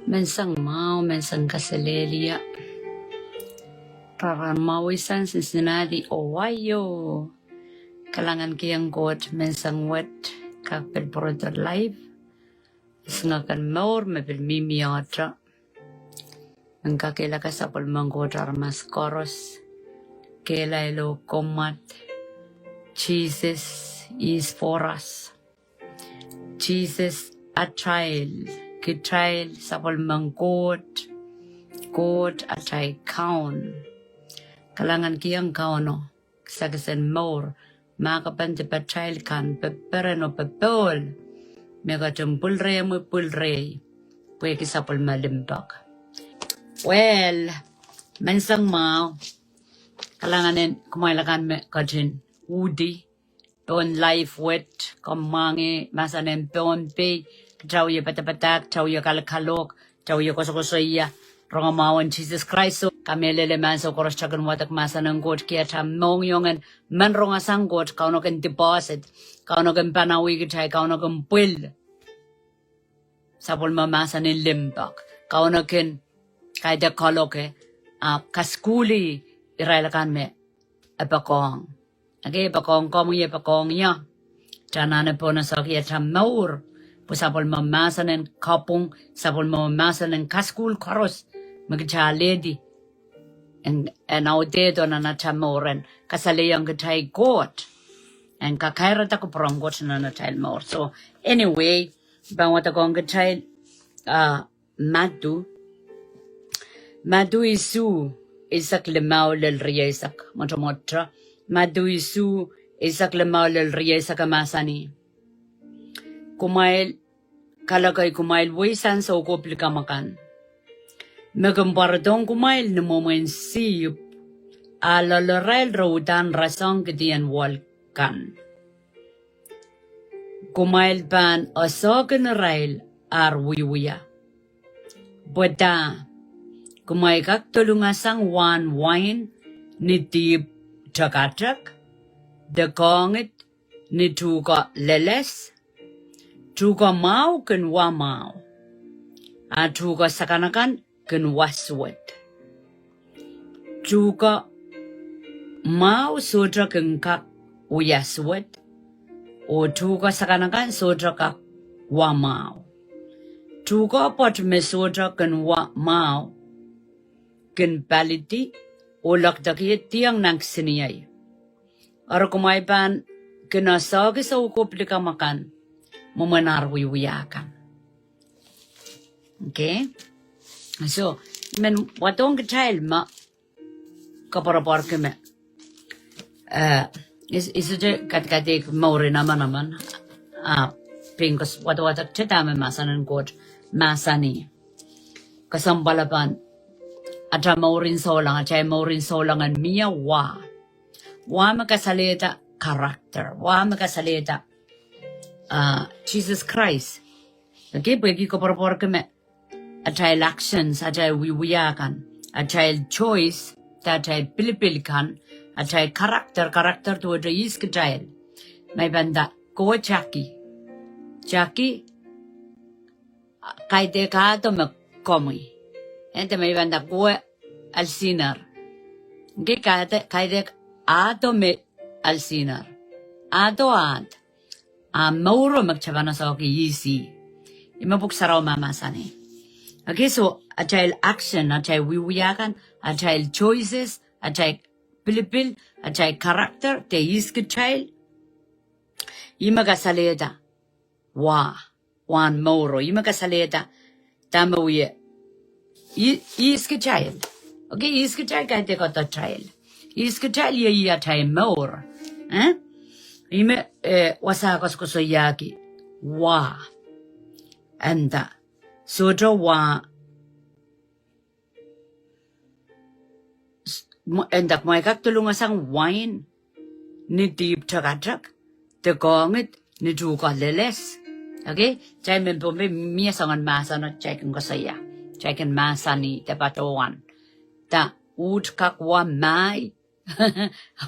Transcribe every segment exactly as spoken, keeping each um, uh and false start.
Menseng mwahu, menseng kaselehlie. Rahn mwahu sang Cincinnati, Ohio. Kalahngan kihong Koht menseng wet, kak pil pwurodo live. Isingek en mour me pil mihmi ohte. En kakehlaka sapwellimen Koht aramas koaros. Kehlail oh komwad. Jesus is for us. Sises atail, kitail sapwellimen Koht, Koht atail Kaun. Kalahngan kihong Kauno kisakis en mour, mahkpen dipatail kan, peperen oh popohl, me ketin pwilrehmwi pwilrehi, pwehki sapwellime limpoak. Well, menseng mwahu, kalahngan en kumwail akan me ketin uhdi pohn live wet, komw mwahngih mahsen en Pohnpei, kitail wie padapadahk, kitail wie kalkalohk, kitail wie kosokosoia rongamwahu en Sises Krais. Oh kamehlele, mahso koaros kitail kin wadek mahsen en Koht, ki atail mohngiong en men rong sang Koht, Kauno kin deposit, Kauno kin panawih kitail, Kauno kin pwil sapwellime mahsen en limpoak, Kauno kin kaidehk kaloke, ah, kasukuhlih irail akan me e poakohng. Ekei, e poakohng komwi, e poakohng ie. Kitail anahne pohnese ki atail mour, pwe sapwellime mahsen en kapwung, sapwellime mahsen en kasukuhl koaros me kitail alehdi, en, en audehdo nan atail mour en kasalehiong kitail Koht, en kakairada kupwuren Koht nan atail mour. So, anyway, pahn wadekohng kitail, ah, Madiu. Madiu isuh, eisek limau lel rieisek, mwotomwot. Madiu isuh, eisek limau lel rieisek, e mahsanih: Kumwail, kalokei kumwail weisang soukohp likamw akan, me kin pwarodohng kumwail ni mwomwen sihpw, a loalarail re uhdahn rasehng kidien wohl kan. Kumwail pahn esehki irail ar wiewia. Pwe dah, kumwail kak dolungasang wahn wain ni dihpw tekatek, de koangid ni tuhke leles? Tuhke mwahu kin wa mwahu, a tuhke sakanakan kin wa suwed. Tuhke mwahu sohte kin kak wia suwed, oh tuhke sakanakan sohte kak wa mwahu. Tuhke pwoat me sohte kin wa mwahu kin palidi, oh lokdekihdiong nan kisiniei. Eri kumwail pahn kin esehki soukohp likamw akan mwomwen ar wiewia kan. Okay. So, I men wadohng kitail me koapworopworki me, eh, I, I sohte kadkadeik mour en emen emen, ah, pein kos wadowadekte dahme mahsen en Koht mahsanih. Kesempwal pahn, atail mour en souleng, atail mour en souleng en mie wa. Wa me kasalehda character, wa me kasalehda, ah, Sises Krais. Okay, pwehki koapworopworki me atail actions, atail wiewia kan, atail choice, de atail pilipil kan, atail character, character duwehte ihs kitail. Ma I pahn nda kowe Jackie. Jackie, kaidehk ahdo me komwi. Eh, de ma I pahn nda kowe Alsiner. Okay, kaidehk, kaidehk ahdo me Alsiner. Ahdo ahd. A mouro me kitail pahn esehki ihs ih. Ih me Pwuhk Sarawi mahsanih. Okay, so atail action, atail wiewia kan, atail choices, atail pilipil, atail character, de ihs kitail, ih me kasalehda wa, wahn mouro, ih me kasalehda dahme wie, i-, ihs kitail. Okay, ihs kitail kaidehk ahdotail. Ihs kitail iei atail mour. Eh? Ih me, eh, wasa koasokoasoiahki wa. E nda, sohte wa, s-, mw-, e nda kumwail kak dolungasang wain ni dihpw tekatek, de koangid ni tuhke leles. Okay? Kitail mehn Pohnpei mie soangen mahsen kitail kin koasoia. Kitail kin mahsanih de patohwan. Da, uht kak wa mahi.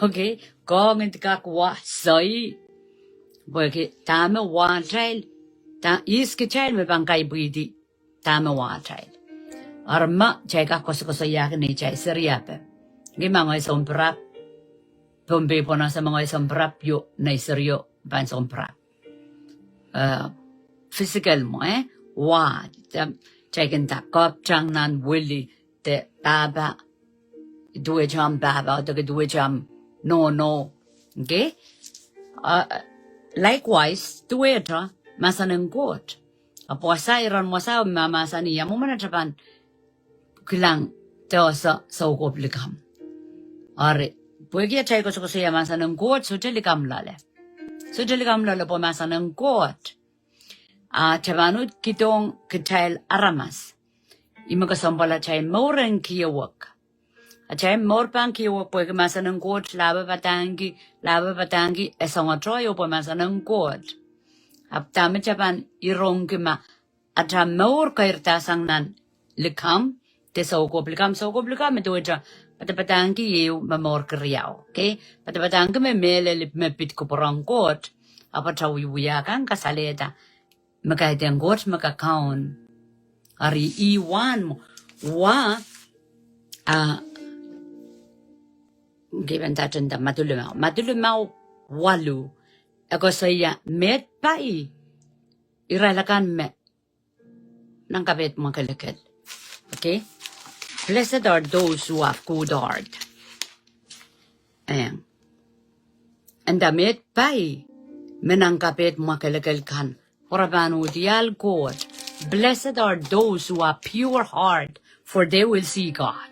Okay? Koangid kak wa soai. Pwehki dahme wahtail, da, ihs kitail me pahn kaipwidi dahme wahtail. Eri ma kitail kak koasokoasoiahki neitail seri ape. Nge ma ngehi sounpapah, Pohnpei pwonose ma ngehi sounpapah, io, nei serio pahn sounpapah. Eh, physical mwo, eh? Wah, kitail kin nda kapw tang nan wili, de pahpa, duwehte omw pahpa, de duwehte omw nohno. Okay? Uh, likewise, duwehte mahsen en Koht. Ahpw wasa, iren wasa me mahsanih, ia mwomwen atail pahn kilang de ese soukohp likamw. Eri, pwehki atail koasokoasoia mahsen en Koht, sohte likamw loale. Sohte likamw loale pwe mahsen en Koht. A, kitail pahn uhd kihdohng kitail aramas. Ih me kesempwal atail mour en kiewek. Atail mour pahn kiewek pwehki mahsen en Koht, lahpo padahngki, lahpo padahngki, e soangoatohio pwe mahsen en Koht. Ahpw dahme kitail pahn irongki ma atail mour kairdahsang nan likamw, de soukohp likamw, soukohp likamw me duwehte padapadahngki ehu me momourki riau, okay? Padapadahngki me mehlel me pid kupwuren Koht, ahpw atail wiewia kan kasalehda me kaidehn Koht me kakaun. Eri ih wahn mwo, wah, a, nge pahn nda, nda Madiu limau, Madiu limau waluh, e koasoia meid pai irail akan me nan kapehd mwakelekel. Okay? Blessed are those who have good heart. Eh. Nda meid pai me nan kapehd mwakelekel kan, pwe re pahn uhdiahl Koht. Blessed are those who are pure heart, for they will see God.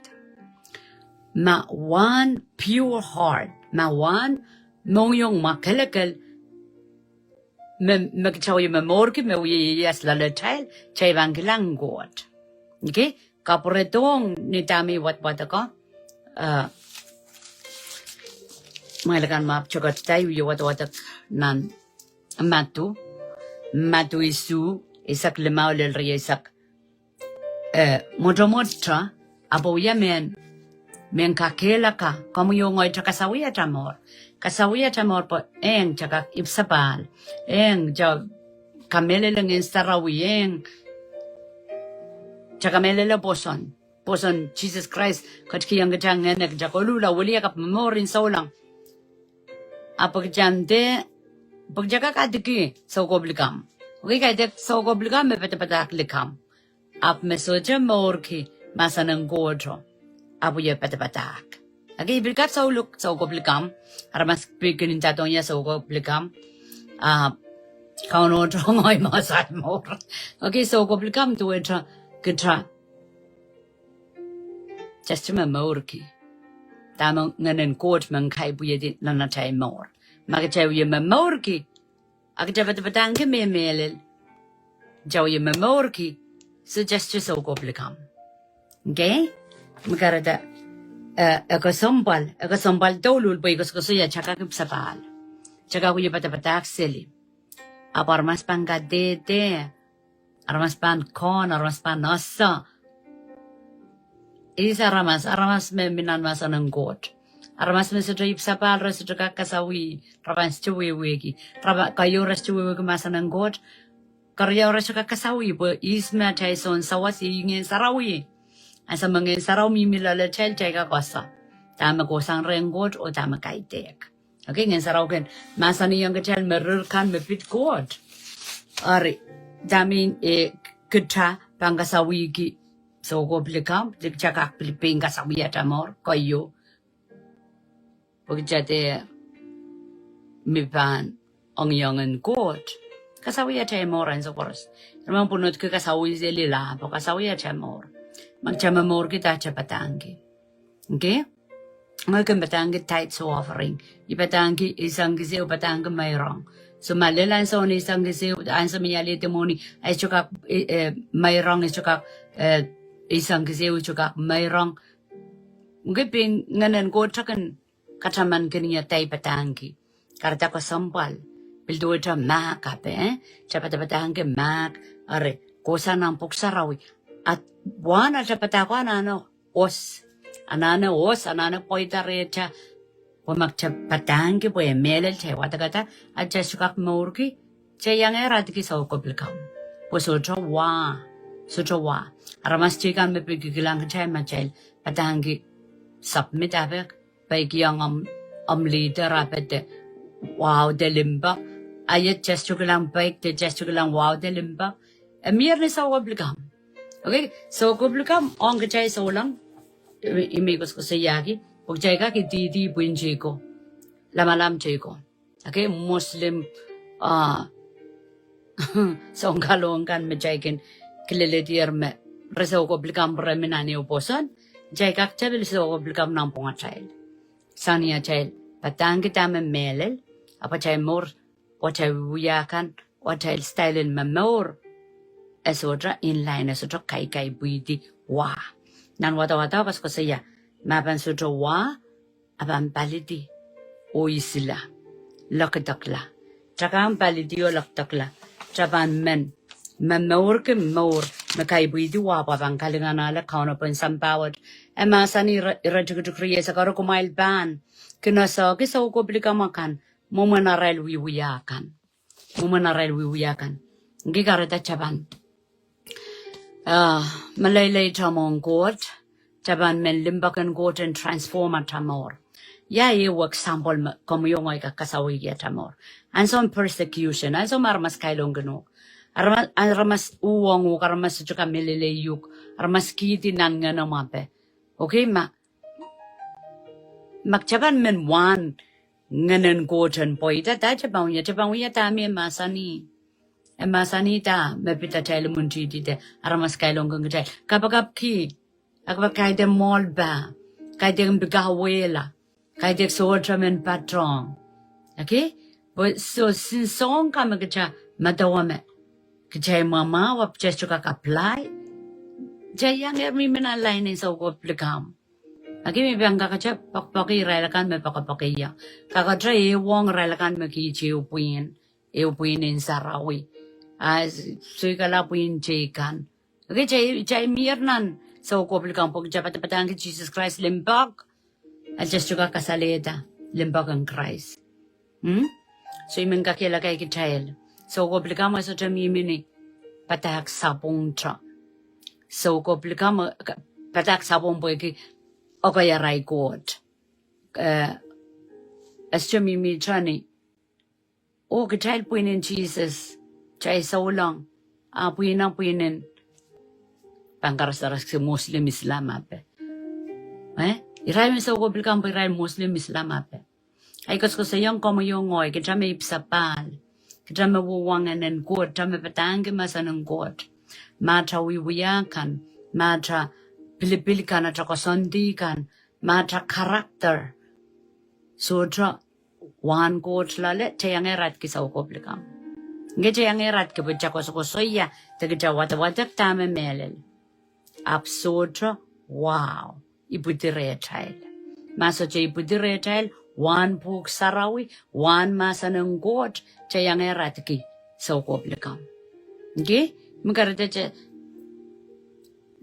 Ma wahn pure heart, ma wahn mohngiong mwakelekel, me, me kitail wie momourki, me wie ieias loalatail, kitail pahn kilang Koht. Okay? Kapwuredohng ni dahme I wadwadek, a, mwahlikan map chokot dahme I wie wadwadek nan Madiu, Madiu isuh, eisek limau lel rieisek eh, mwotomwot te, ahpw wia mehn, mehn kakehlaka, komwi oh ngehi te kasawih atail mour. Kasawih atail mour pwe ehng kitail kak ipwsapahl. Ehng kitail kamehlele Ngehn Sarawi, ehng kitail kamehlele pwoson. Pwoson Sises Krais ketikihong kitail ngehn, kitail koluhla wiliakapw momour en souleng. Ahpw kitail dehr, pwe kitail kak adiki soukohp likamw. Okay, kaidehk soukohp likamw me padapadahk likamw. Ahpw me sohte mourki mahsen en Koht, ahpw wie padapadahk. Okay, I pil kak souluk soukohp likamw. Aramas pil kin nda dohng ie soukohp likamw. A, Kauno tohto ngehi me saik mour. Okay, soukohp likamw duwehte kitail, kitail sohte momourki dahme Ngehn en Koht men kaipwihedi nan atail mour. Ma kitail wie momourki, a kitail padapadahngki me mehlel, kitail wie momourki, sohte, sohte soukohp likamw. Okay? Me kahrehda, eh, e kesempwal, e kesempwal douluhl pwe I koasokoasoia kitail kak ipwsapahl. Kitail kak wie padapadahk seli. Ahpw aramas pahn kadehde, aramas pahn kohn, aramas pahn ese. Ihs aramas? Aramas me mi nan mahsen en Koht. Aramas me sohte ipwsapahl, re sohte kak kasawih, re pahn sohte wehwehki. Re pahn, keieu re sohte wehwehki mahsen en Koht. Keriau re sohte kak kasawih, pwe ihs me atail soun sawas? Ih Ngehn Sarawi. Ansou me Ngehn Sarawi mihmi loalatail, kitail kak ese dahme kohsang rehn Koht oh dahme kaidehk. Okay, Ngehn Sarawi kin mahsanihong kitail me rir kan me pid Koht. Eri, dahme, eh, kitail pahn kasawihki soukohp likamw, kitail kak pil pein kasawih atail mour, keieu. Pwe kitail dehr mi pahn ongiongen Koht. Kasawih atail mour ansou koaros. Eri ma pwunodki kasawih seli, lahpo kasawih atail mour. Ma kitail momourki, kitail padahngki. Okay? Ngehi kin padahngki tithes oh offering. I padahngki eisek kis ehu, padahngki meirong. So ma lel ansoun eisek kis ehu, ansou me I alehdi mwohni, e sohte kak, eh, eh, meirong, e sohte kak, eh, eisek kis ehu, e sohte kak meirong. Okay, pwe Ngehn en Koht kin katamankin ie dahme I padahngki. Kahrehda kesempwal. Pil duwehte mahk ape, eh? Kitail padapadahngki mahk, eri, kohsang nan Pwuhk Sarawi. A wahn atail padahk anahne os. Anahne os, anahne pweida rehtail. Pwe ma kitail padahngki pwe e mehlel, kitail wadekada, a kitail sohte kak mourki, kitail iang adiki soukohp likamw. Pwe sohte wah. Sohte wa. Aramas teikan me pil kikilang kitail ma kitail padahngki submit ape, peikiong omw, omw leader ape de wahdo limpoak. Ahi, kitail sohte kilang peik de kitail sohte kilang wahdo limpoak. E mie ni soukohp likamw. Okay, soukohp likamw ong kitail souleng. I, I men koasokoasoiahki, pwe kitail kak idihdi pwihn teikan, lamalam teikan. Okay, Muslim, ah, sounkalohng kan me kitail kin kileledier me re soukohp likamw remi nan ehu pwoson, kitail kak tepil soukohp likamw nanpwungatail. Sang ni atail padahngki dahme mehlel, ahpw atail mour, atail wia kan, atail style en momour, e sohte in line, e sohte kaikaipwihdi wa. Nan wadawad koasokoasoia, ma pahn sohte wa, a pahn palidi oh isila, lokdokla. Kitail kak pahn palidi oh lokdokla. Kitail pahn men, momourki mour me kaipwihdi wa pwe pahn kalinganahla Kauno pohn sampah wet. E mahsanih ire, ire tikitik rieisek, eri kumwail pahn kin ese ki soukohp likamw akan mwomwen arail wiewia kan. Mwomwen arail wiewia kan. Nge kahrehda kitail pahn, ah, meleilei kitail mwohn Koht, kitail pahn men limpoak en Koht en transform atail mour. Ia ehu example me komwi oh ngehi kak kasawihki atail mour? Ansou persecution, ansou me aramas kailongkin uhk, aramas, aramas uhwong uhk, aramas sohte kamehlele uhk, aramas kihdi nan ngehnomw ape. Okay, ma, ma kitail pahn men wahn ngehnen Koht en pweida, dahme kitail pahn wia? Kitail pahn wia dahme e mahsanih. E mahsanih dahme pid atail imwintihti de aramas kailongkin kitail. Kapakapki, a kapakap, kaidehn mwoahlpah, kaidehn pil kauwehla, kaidehn sohte men patohng. Okay? Pwe soh, soh, soh, ka me kitail medewe me kitail mwamwahu, ahpw kitail sohte kak apply. Kitail iang er mihmi nan line en soukohp likamw. Aki me pahn kakete poakepoake irail akan me poakepoake ia. Kakete ehuong irail akan me kihte ehu pwihn, ehu pwihn en sarawi. A soikala pwihn teikan. Okay, kitail, kitail mie nan soukohp likamw pwe kitail padapadahngki Sises Krais limpoak. A kitail sohte kak kasalehda limpoak en Krais. Hmm? So I men kakehlaka kitail, soukohp likamw e sohte mihmi ni padahk sapwungte. Soukohp likamw, eh, ka-, padahk sapwung pwehki okei, arail Koht. Eh, e sohte mihmi ni, oh, kitail pwihn en Sises, kitail souleng, a pwihn, a pwihn en, pahn karasaras ki Muslim, Islam ape. Eh? Irail me soukohp likamw pwe irail Muslim, Islam ape. Ahi koasokoasoiong komwi oh ngehi, kitail me ipwsapahl, kitail me wia ngehnen Koht, kitail me padahngki mahsen en Koht, ma atail wiewia kan, ma atail pilipil kan, atail koasoandi kan, ma atail character sohte wahn Koht loale, kitail iang ehr ahtki soukohp likamw. Nge kitail iang ehr ahtki pwe kitail koasokoasoia de kitail wadawadek dahme mehlel. Ahpw sohte, wow, ipwidi rehtail. Ma sohte ipwidi rehtail wahn Pwuhk Sarawi, wahn mahsen en Koht, kitail iang ehr ahtki soukohp likamw. Okay? Me kahrehda kitail,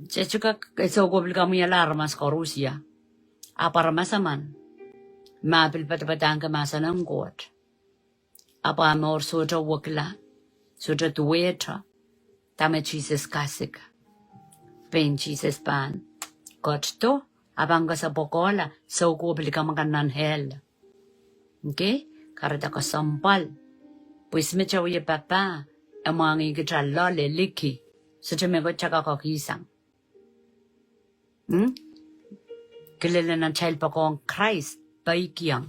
kitail sohte kak soukohp likamw wiahla aramas koaros ia. Ahpw aramas emen me pil padapadahngki mahsen en Koht, ahpw ah mour sohte wekila, sohte duwehte dahme Sises kasik. Pein Sises pahn ketido, a pahn kesepwekehla soukohp likamw akan nan hell. Okay? Kahrehda kesempwal. Pwe ihs me kitail wie papah, e mwahngih kitail loale liki. Sohte mehkot kitail kak kihsang. Hmm? Kilelen atail poakohng Krais, peikiong.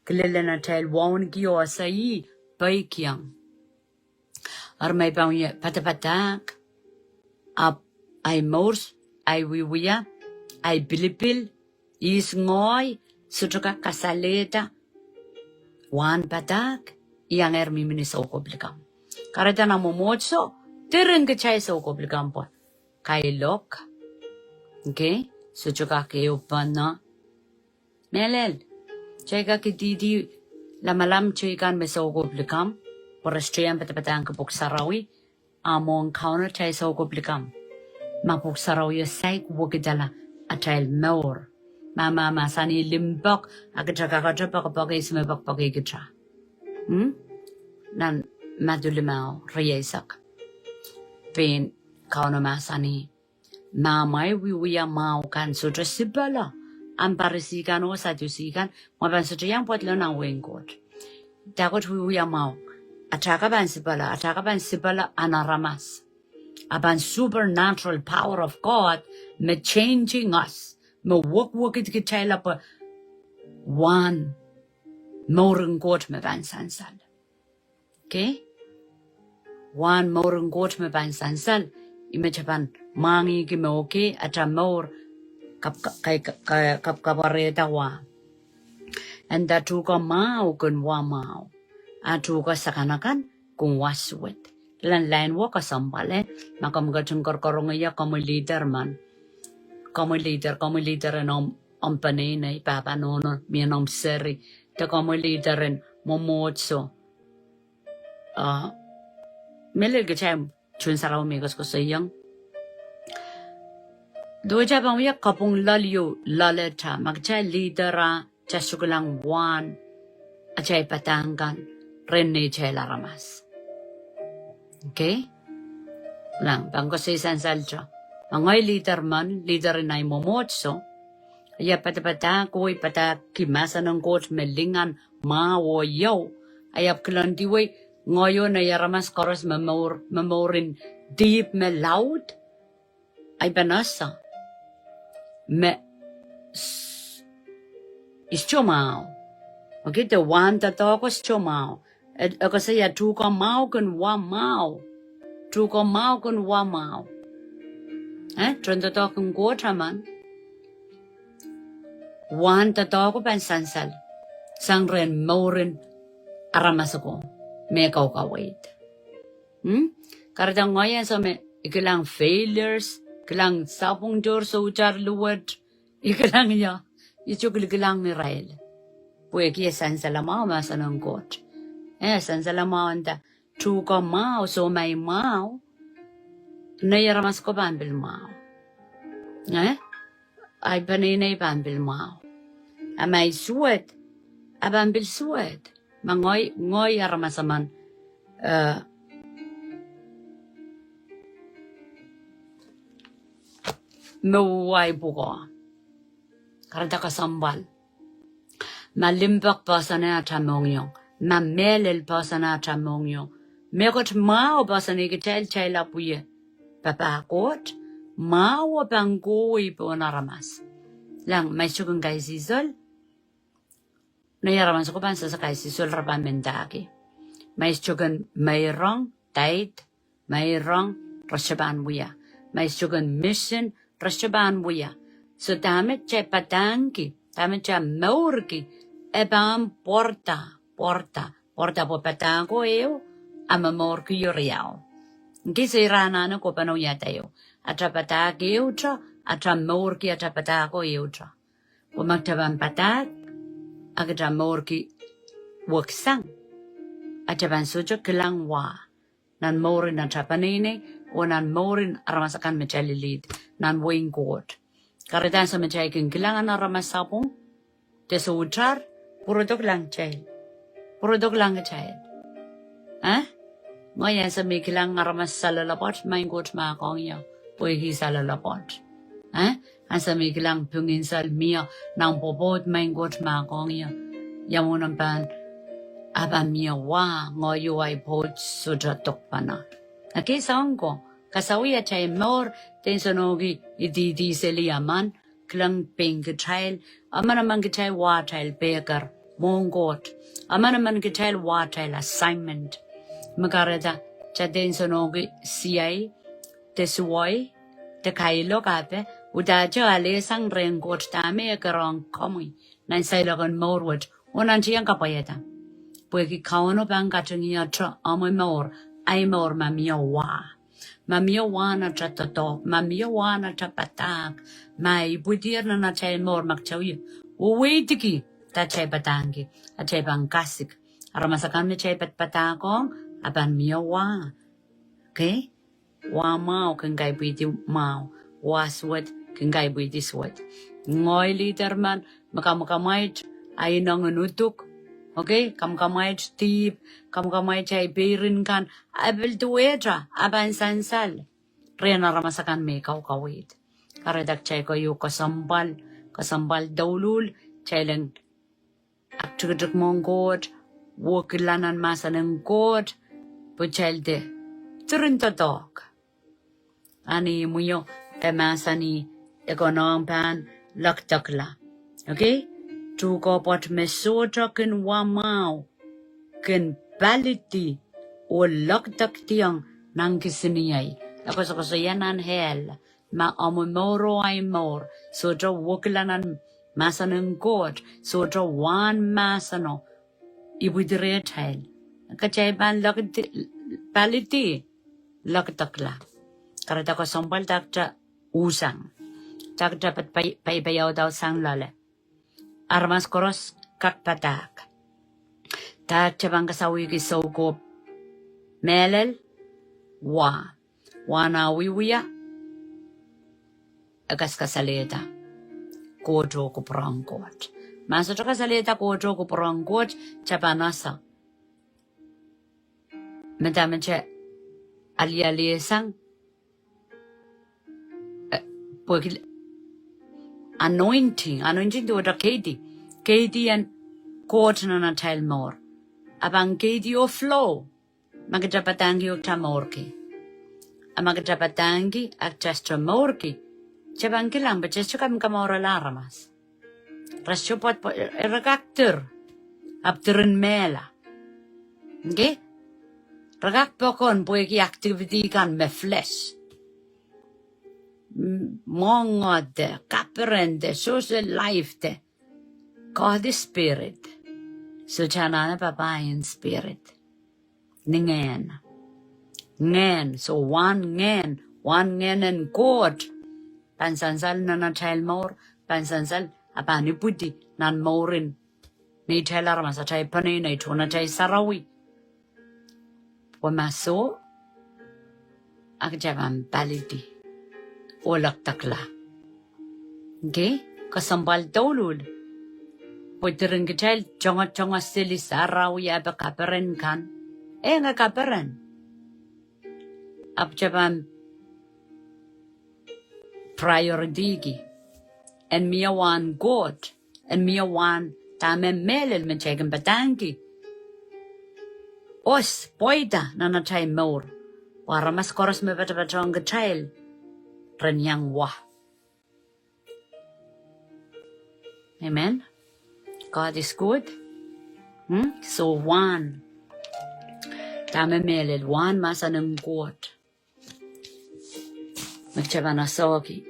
Kilelen atail wauneki oh ese ih, peikiong. Eri ma I pahn wie padapadahk, ahpw ahi mour, ahi wiewia, ahi pilipil, ihs ngehi, sohte kak kasalehda wahn padahk, I iang ehr mihmi ni soukohp likamw. Kahrehda nan mwomwohdiso, diren kitail soukohp likamw pwe kailok. Okay? Sohte kak ehu pahn mehlel. Kitail kak idihdi lamalam teikan me soukohp likamw, pwe re sohte iang padapadahngki Pwuhk Sarawi, a mwohn Kauno kitail soukohp likamw. Ma Pwuhk Sarawi e saik wekidala atail mour, ma, ma, mahsanih limpoak, a kitail kakete poakepoake ihs me poakepoake kitail. Hmm? Nan Madiu limau, rieisek. Pein Kauno mahsanih, ma amwail wiewia mwahu kan sohte sipala ahn Parisi kan oh Sadusi kan, mwein pahn sohte iang pwadlo nan wehin Koht. Dahkot wiewia mwahu? Atail kak pahn sipala, atail kak pahn sipala ahn aramas. A pahn supernatural power of God me changing us, me wekwekid kitail ahpw wahn mouren Koht me pahn sansal. Okay? Wahn mouren Koht me pahn sansal, ih me kitail pahn mwahngihki me okay, atail mour kap-, ka-, ka-, ka-, kapwarehda wa. Eri tuhke mwahu kin wa mwahu, a tuhke sakanakan kin wa suwed. Kilang lain wet kesempwal, ma komw ketin korokorongie komwi leader men. Komwi leader, komwi leader en omw, omw peneinei, pahpa, nohno, mie nan omw seri, de komwi leader en mwomwohdiso. Ah, mehlel kitail tohn sarawi me koasoakoasoiong. Duwehte pahn wia kapwung loal ieu loaletail, ma kitail leader a, kitail sohte kilang wahn atail padahk kan rehn neitail aramas. Okay? Kilang, pahn koasoia sansal te. Ma ngehi leader men, leader en ahi mwomwohdiso, ia padapadahk, oh padahkki mahsen en Koht me lingan, mwahu oh iou, a ia kilangdiwei, ngehi oh nei aramas koaros me mour, me mourin dihp me laud, ahi pahn ese me s-, ih sohte mwahu. Okay, de wahn doadoahk sohte mwahu. E, e koasoia tuhke mwahu kin wa mwahu. Tuhke mwahu kin wa mwahu. Eh, tohn doadoahk en Koht emen, wahn doadoahk pahn sansal sang rehn mouren aramas ako me kaukaweid. Hmm? Kahrehda ngehi ansou me I kilang failures, kilang sapwung tohr soutar luwet, I kilang ia, I sohte kilkilang irail. Pwehki e sansal mwahu mahsen en Koht. Eh, sansal mwahu nda, tuhke mwahu, soh ma I mwahu, nei aramas ako pahn pil mwahu. Eh? Ahi peneinei pahn pil mwahu. A ma I suwed, a pahn pil suwed. Ma ngehi, ngehi aramas emen, eh, me wai pwukoa. Kahrehda kesempwal. Ma limpoak poahsoane atail mohngiong, ma mehlel poahsoane atail mohngiong, mehkot mwahu poahsoane kitail, kitail ahpw wie papah Koht, mwahu pahn kohwei pohn aramas. Kilang, ma I sohte kin kaisihsol, nei aramas ako pahn sehse kaisihsol, re pahn mendahki. Ma I sohte kin meirong, tithe, meirong, re sohte pahn wia. Ma I sohte kin mission, re sohte pahn wia. So dahme kitail padahngki, dahme kitail mourki, e pahn pwarada, pwarada, pwarada pwe padahko ehu, a momourki riau. Ngehi se ira anahne kohpene wiahda ehu. Atail padahk ehute, atail mourki atail padahko ehute. Pwe ma kitail pahn padahk, a kitail mourki weksang, a kitail pahn sohte kilang wa nan mouren atail peneinei, oh nan mouren aramas akan me kitail lead nan wehin Koht. Kahrehda ansou me kitail kin kilang nan aramas sapwung, de soutar, pwurodo kilang kitail. Pwurodo kilang kitail. Eh? Ngehi ansou me I kilang aramas saloalopwoat, Maing Koht mahkohng ie, pwehki saloalopwoat. Eh? Ansou me I kilang pwungin sal mie nan pwopwoud, Maing Koht mahkohng ie. Ia mwomwen pahn, a pahn mie wa, ngehi oh ahi pwoud sohte dokpene. Ngehi soang ko, kasawih atail mour, de nsenohki ididi seli emen, kilang pein kitail, emenemen kitail wa atail pehker mwohn Koht, emenemen kitail wa atail assignment. Me kahrehda, kitail de nsenohki siai, de suwoi, de kailok ape, udahte alehsang rehn Koht dahme e kerehng komwi, nan seiloak en mour wet, oh nan tieng kapwaiada. Pwehki Kauno pahn katingihte omwi mour, ahi mour ma mie wa. Ma mie wa nan atail doadoahk, ma mie wa nan atail padahk, ma ipwidier nan atail mour ma kitail wie weweidiki dahme kitail padahngki, atail pahn kasik. Aramas akan me kitail padapadahkohng, a pahn mie wa. Okay? Wa mwahu kin kaipwidi mwahu, wa suwed kin kaipwidi suwed. Ngehi leader men, me kamwakamwait ahi ineng en uduk. Okay? Kamwakamwait dihp, kamwakamwait ahi peirin kan, a pil duwehte, a pahn sansal. rehn aramas akan me kaukaweid. Kahrehda kitail keieu kesempwal, kesempwal douluhl, kitail en aktikitik mwohn Koht, wekila nan mahsen en Koht, pwe kitail de diren doadoahk. Ahn imwio e mahsanih, e konehng pahn lekdekla. Okay? Tuhkehpwoat me sohte kin wa mwahu kin palidi oh lekdekdiong nan kisiniei. E koasokoasoia nan ehl, ma omw mour oh ahi mour sohte wekila nan mahsen en Koht, sohte wahn mahseno ipwidi rehtail, kitail pahn lekdi, palidi, lekdekla. Kahrehda kesempwal dakta usang. Dakta paipaia udahsang loale. Aramas koaros kak padahk. Dakta pahn kasawihki soukohp mehlel, wa, wahn ah wiewia, e kaskasalehda Koht oh kupwuren Koht. Ma sohte kasalehda Koht oh kupwuren Koht, kitail pahn ese me dahme kitail alialie sang, eh, pwehki anointing, anointing duwehte keidi, keidi en Koht nan atail mour. A pahn keidi oh flow. Ma kitail padahngki oh kitail mourki. A ma kitail padahngki, a kitail sohte mourki. Kitail pahn kilang pwe kitail sohte kak mourala aramas. Re sohte pwoat, re kak dir, ahpw diren mehla. Okay? Re kak pokon pwehki activity kan me flesh. Mwohngo de, kaperen de, social life de. God is spirit. So kitail anahne papah en spirit. Ni ngehn. Ngehn, so wahn ngehn, wahn ngehn en Koht pahn sansal nan atail mour, pahn sansal, a pahn ipwidi nan mouren neitail aramas, atail peneinei, tohn atail sarawi. Pwe ma soh, a kitail pahn palidi oh lekdekla. Okay? Kesempwal douluhl. Pwe diren kitail tongotongo seli sarawi ape kaperen kan. Eng, e kaperen. Ahpw kitail pahn priority ki en mie wahn Koht, en mie wahn dahme mehlel me kitail kin padahngki. Os, pweida nan atail mour. Pwe aramas koaros me patopatohng kitail ren iang wa. Amen. God is good. Hmm? So wahn dahme mehlel, wahn mahsen en Koht. Me kitail pahn asohki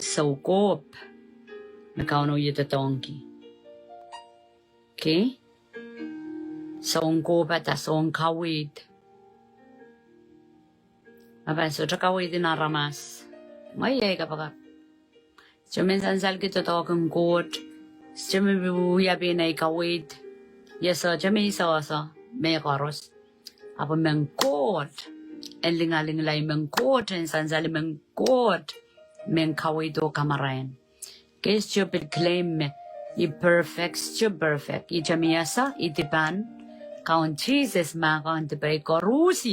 soukohp me Kauno iei doadoahngki. Okay? Soun kohpada, soun kaweid. Ma pahn sohte kaweid en aramas, ngehi iei kapakap. Sohte men sansalki doadoahk en Koht. Sohte men wia pein ei kaweid. Ia sohte men sohte mehkoaros. Ahpw mehn Koht en lingalinglai, mehn Koht en sansal, mehn Koht mehn kaweid oh kamarain. Ke sohte pil claim me I perfect, sohte perfect. I temiasa, I dipan, Kaun Sises mahkohng dipei koaros.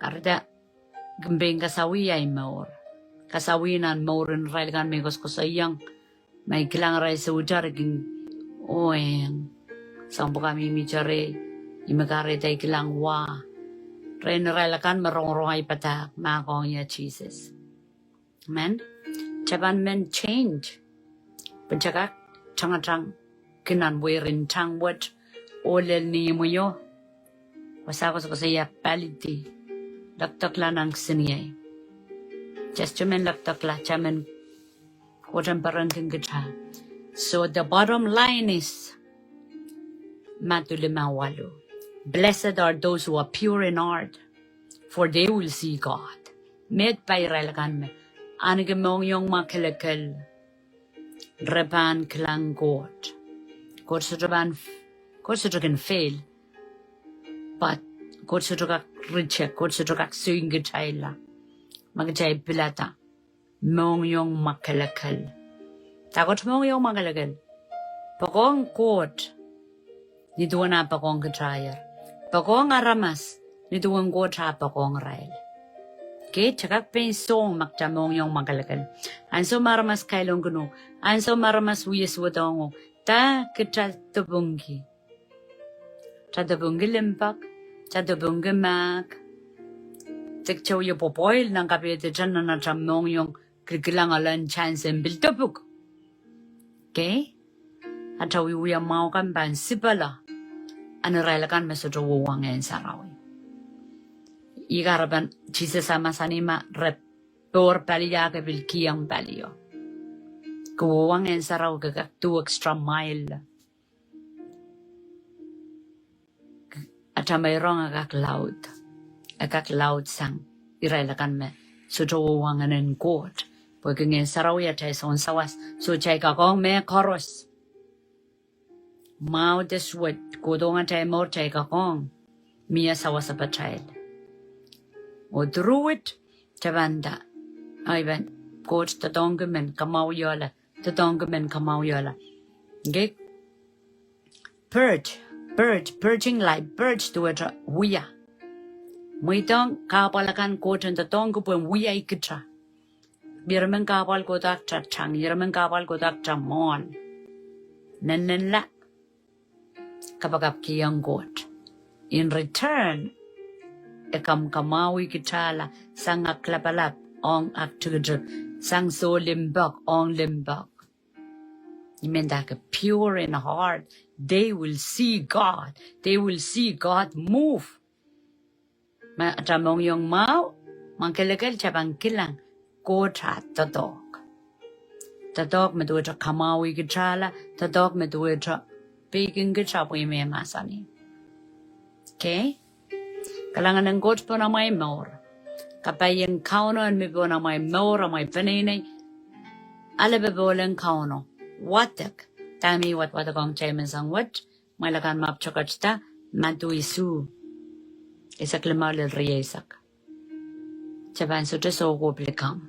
Kahrehda I kin pein kasawih ahi mour. Kasawih nan mouren irail kan me koasokoasoiong. Ma I kilang irail soutar I kin, oh eng, soang pwuka mihmi tare, I me kahrehda I kilang wa. Rehn irail akan me rongorong ahi padahk, mahkohng ia Sises. Amen. Kitail pahn men change. Pwe kitail kak tangatangki nan weirin tang wet, oh lel ni imwio. Wasa koasokoasoia palidi, lekdekla nan kisiniei. Kitail sohte men lekdekla, kitail men Koht en perenki kitail. So the bottom line is, Madiu lime waluh. Blessed are those who are pure in heart, for they will see God. Meid pai irail akan me ahneki mohngiong mwakelekel. Re pahn kilang Koht. Koht sohte pahn, Koht sohte kin fail. But Koht sohte kak reject, Koht sohte kak soikitailla. Ma kitail pilada mohngiong mwakelekel. Dahkot mohngiong mwakelekel? Poakohng Koht ni duwen ah poakohng kitail. poakohng aramas ni duwen Koht ah poakohng irail. Ke, kita kak pein song ma kita mohngiong mwakelekel. Ansou me aramas kailongkin uhk, ansou me aramas wie suwedohng uhk, dah kita dupungki? Kita dupungki limpoak, kita dupungki mahk. Kita wie pwopwoil nan kapehdita nan ata mohngiong, kilkilang elen chance en pil dupuk. Ke? Ata wiewia mwahu kan pahn sipala. Ahn irail akan me sohte wehwehki Ngehn Sarawi. Ih kahrepen Sises ah mahsanih ma re pohr palio ke pil kihong palio. Ke wehwehki Ngehn Sarawi ke kak duwehte extra mile. Ata meirong e kak laud. E kak laud sang irail akan me sohte wehwehki Ngehn en Koht. Pwehki Ngehn Sarawi atail sounsawas. Soh, kitail kak ong mehkoaros. Mwahu de suwed, kohdohng atail mour, kitail kak ong. Mie sawas pahtail. Oh through it, kita pahn nda, ai pahn, Koht doadoahngki men kamwahwihla, doadoahngki men kamwahwihla. Ke? Purge, purge, purging life, purge duwehte wia. Mweidohng kahpwal akan Koht en doadoahngki pwehn wiahki kita. Ieremen kahpwal kohdo kita tang, ieremen kahpwal kohdo kita mwohn. Nennenla, kapakapkihong Koht. In return, e kamwakamwahwih kitala sang aklapalap ong aktikitik, sang soh limpoak ong limpoak. I mean, that the pure in heart, they will see God. They will see God move. Ma ata mohngiong mwahu, mwakelekel, kita pahn kilang Koht ah doadoahk. Doadoahk me duwehte kamwahwih kitala, doadoahk me duwehte peiking kita pwe me mahsanih. Ke? Kalahngan en Koht pohn amwail mour. Kapaien Kauno en mi pohn amwail mour, amwail peneinei. Ale popohl en Kauno. Wadek. Dahme I wadwadek ong kitail menseng wet. Mwail akan me pwutak wet, Madiu isuh, eisek limau lel rieisek. Kita pahn sohte soukohp likamw.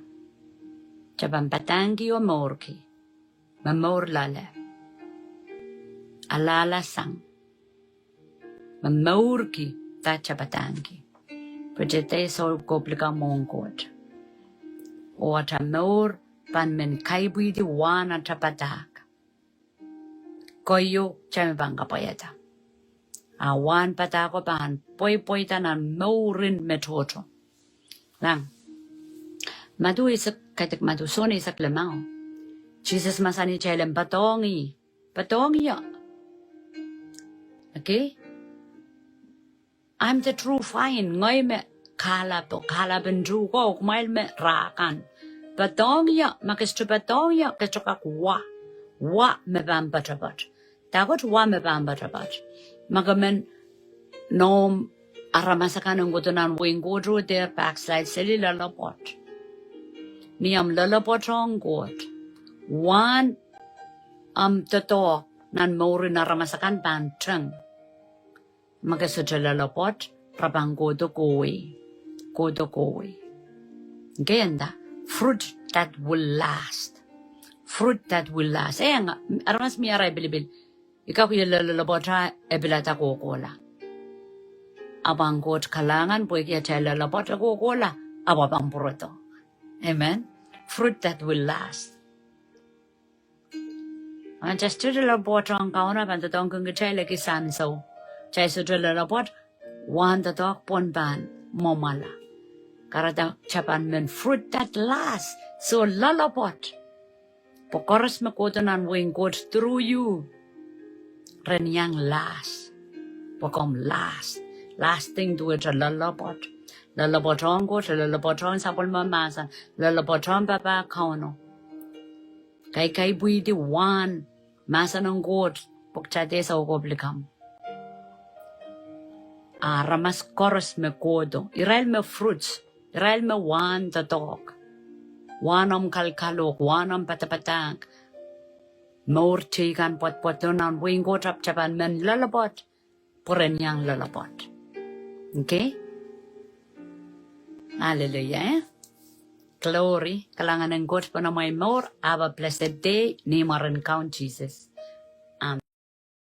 Kita pahn padahngki oh mourki. Me mour loale. Alahlasang. Me mourki, dah kita padahngki? Pwe kita dehr soukohp likamw ong Koht. Oh ata mour pahn men kaipwihdi wahn ata padahk. Koahiek, kita me pahn kapwaiada. A wahn padahko pahn pweipweida nan mouren me tohto. Lang. Madiu eisek, kaidehk Madiu, Sohn eisek limau. Sises mahsanih kitail en poadohng ih. Poadohng ie. Okay? I'm the true vine, ngehi me kahlap, kahlap en tuhke, oh kumwail me rah kan. Poadohng ie, ma ke sohte poadohng ie, ke sohte kak wa. Wa me pahn poatopoat. Dahkot wa me pahn poatopoat? Ma ke men nohn aramas akan en kohdo nan wehin Koht oh dehr backslide seli, loalopwoat. Ni omw loalopwoat ong Koht, wahn omw doadoahk nan mouren aramas akan pahn teng. Ma ke sohte loalopwoat, re pahn kohdo kohwei. Kohdo kohwei. Ke nda, fruit that will last. Fruit that will last. Eh, nga, aramas mie arail pilipil, I kak wie loalopwoat, e pilada kohkohla. Ahpw ong Koht kalahngan pwehki atail loalopwoat e kohkohla, ahpw e pahn pwurodo. Amen. Fruit that will last. Ahpw just to loalopwoat ong Kauno pahn doadoahngkin kitail ekis ansou. Kitail sohte loalopwoat, wahn doadoahk pwon pahn mwomwala. Kahrehda kita pahn men fruit that lasts. Soh, loalopwoat. Pwe koaros me kohdo nan wehin Koht through you, ren iang last. Pwe komw last. Lasting duwehte loalopwoat. Loalopwoat ong Koht, loalopwoat ong sapwellime mahsen, loalopwoat ong papah Kauno. Kaikaipwihdi wahn mahsen en Koht, pwe kita dehr soukohp likamw. Aramas koaros me kohdo, irail me fruits, irail me wahn doadoahk, wahn omw kalkalohk, wahn omw padapadahk, mour teikan pwotpwoto nan wehin Koht, ahpw kita pahn men loalopwoat, pwe ren iang loalopwoat. Okay? Hallelujah, eh? Glory, kalahngan en Koht pohn amwail mour, have a blessed day, ni mwaren Kaun Sises.